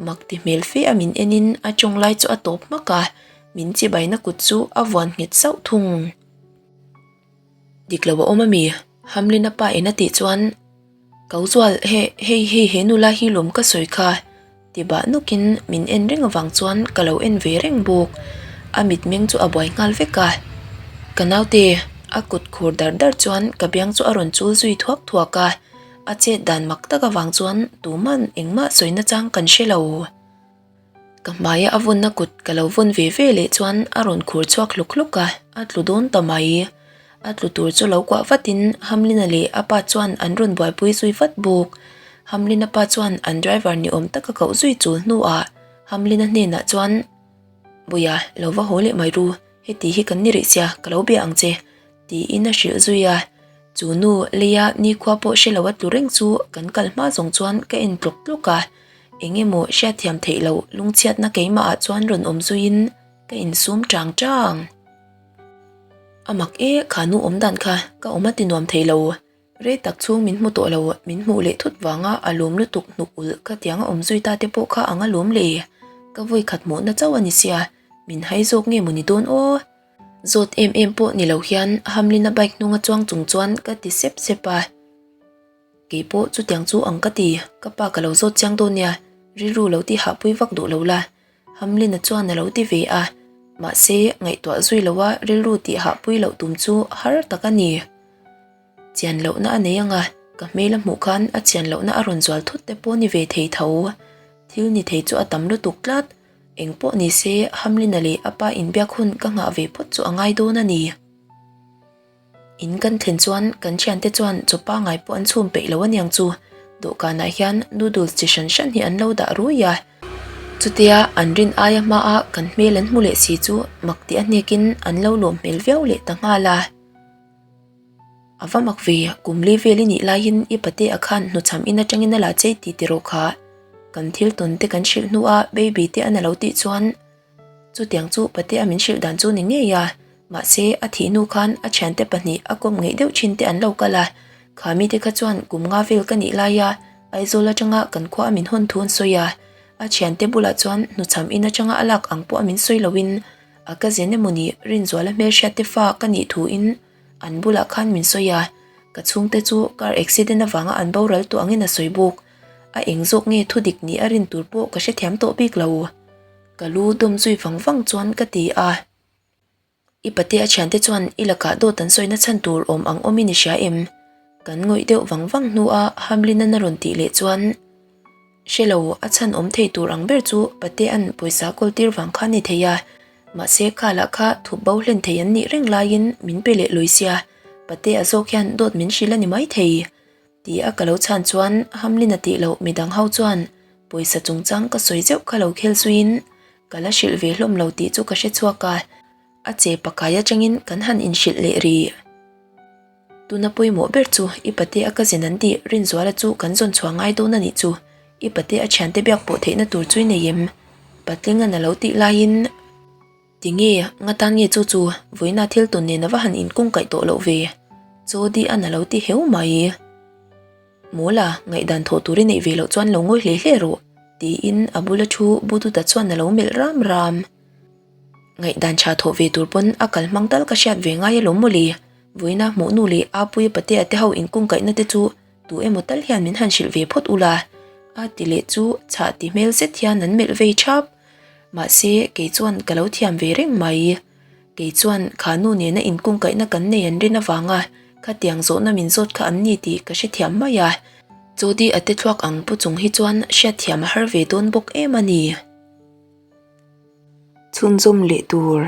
Mak ti hmel fe a min enin a tawng lai chu a tawp hmak a, min chibaina kut chu a vuan nghet sauh thung. Dik lo a awm a mi? Hamlin-a pa in a tih chuan, Kau zual, he, hei, hei he nula hi lawm ka sawi kha, ti bah nawkin min en reng avang chuan ka lo en ve reng bawk. A mitmeng chu a buai nghal vek a. Ka naute, a kut khur dar dar chuan ka biang chu a rawn chul zui thuak thuak a. A chet dan mak tak avang chuan tuman engmah sawi nachang kan hre lo. Ka hmaia a vawnna kut ka lo vawn ve ve leh chuan a rawn khur chhuak hluk hluk a, a tlu dawn ta mai. A tlu tur chu lo kuah vatin Hamlin-a leh a pa chuan an rawn buaipui zui vat bawk. Hamlin-a pa chuan an driver ni awm taka koh zui chul hnuah Hamlin-a hnenah chuan, Buia, lo va haw leh mai ru, heti hi kan ni rih sia, ka lo bia ang che, tiin a hrilh zui a. Chu nu leia nikhua pawh hre lo a tlu reng chu kan kal hma zawng chuan ka en tlawk tlawk a. Eng emaw hriatthiam theih loh lungchhiatna keimahah chuan rawn awm zuiin ka insum chang chang. A mak e, kha nu awm dan kha ka awm a ti nuam thei lo. Rei tak chhung min hmu tawh lo, min hmuh leh thut vanga a lawm lutuk hnuk ulh ka tiang a awm zui ta te pawh kha ang a lawm le. Ka vawi khat hmuhna chauh a ni sia, min hai zawk nge maw ni dawn aw? Zawt em em pawh ni lo hian Hamlin-a bike hnunga chuang chung chuan ka ti sep sep a. Kei pawh chutiang chu ang ka ti, ka pa ka lo zawt chiang dawn nia, rilru lo ti hahpui vak duh lo la, Hamlin-a chuan a lo ti ve a, mahse ngaihtuah zui loa rilru tih hahpui loh tum chu har tak a ni. Chian lohna a nei anga, ka hmel a hmuh khan a chian lohna a rawn zual thut te pawh ni ve thei tho. Thil ni thei chu a tam lutuk tlat, eng pawh ni se Hamlin-a leh a pa inbiak hun ka nghah ve phawt chu a ngai dawn a ni. In kan thlen chuan kan thiante chuan chaw pangai pawh an chhum peih lo aniang chu, dawhkanah hian noodles chi hran hran hi an lo dah rui a. Chutia an rin aia hmaa kan hmel an hmu leh si chu mak tih a hnekin an lo lawm hmel viau leh ta nghal a. A va mak ve, kum li vel i nih laiin i pate a khan hnuchham in atangin a la chei ti tiraw kha. Kan thil tawn te kan hrilh hnu a baby te an a lo tih chuan chutiang chu pate a min hrilh dan chu ni ngei a. Mahse, a thih hnu khan a thiante pahnih a kawp ngeih deuh thin te an lo kal a, kha mite kha chuan kum nga vel ka nih laia Aizawl atanga kan khua a min hawn thu an sawi a, a thiante bulah chuan hnuchham in atanga a lak ang pawh a min sawi loin a ka zen emaw ni Rinzuala hmelhriatte fa ka nih thuin an bulah khan min sawi a, ka chhungte chu car accident avanga an boral tawh angin a sawi bawk. A eng zawk nge thudik nih a rin tur pawh ka hrethiam tawh bik lo. Ka lu dawm zui vang vang chuan ka ti a. I pate a thiante chuan i lakah dawt an sawina chhan tur awm ang awmin i hria em? Kan ngawih deuh vang vang hnua Hamlin-an a rawn tih leh chuan, Hre lo, a chhan awm thei tur ang ber chu patea'n pawisa kawl tir vang kha a ni thei a, mahse kha lah kha thup bo hlen thei an nih reng laiin min pe leh lawi sia, patea zawk hian dawt min hrilh a ni maithei. Ti a ka lo chhan chuan Hamlin a tih loh midang ho chuan pawisa chungchang ka sawi zeuh kha lo khel zuiin ka la hrilh ve hlawm lo tih chu ka hre chhuak a, a che pakai atangin kan han inhrilh leh rih. Tuna pawimawh ber chu i pate a cousin an tih Rinzuala chu kan zawn chhuah ngai dawn a nih chu, i pate a thiante biak pawh theihna tur chu i nei em? Patlinga'n a lo tih laiin. Tinge, nga tan nge chu chu vawiina thil tawn nen a va han inkung kaih tawh loh ve? Jodi an a lo ti heu mai. Mawla, ngaihdan thawh tur i neih ve loh chuan lo ngawi hle hle rawh, tiin a bula thu Buduta chuan a lo melh ram ram. Ngaihdan tha thawh ve tur pawn a kal hmang tal ka hriat ve ngai alawm mawle, vawiina hmuh nu leh Apuia patea te ho inkung kaihna te chu tu emaw tal hian min han hrilh ve phawt ula, a ti leh chu chhah ti hmel zet hian an melh vei thap. Mahse, kei chuan ka lo thiam ve reng mai. Kei chuan kha nu nena inkungkaihna kan nei an rin avanga khatiang zawhna min zawt kha an ni tih ka hrethiam mai a. Jodi a te thluak ang pu chung hi chuan hriatthiam a har ve dawn bawk em a ni. Chhunzawm leh tur.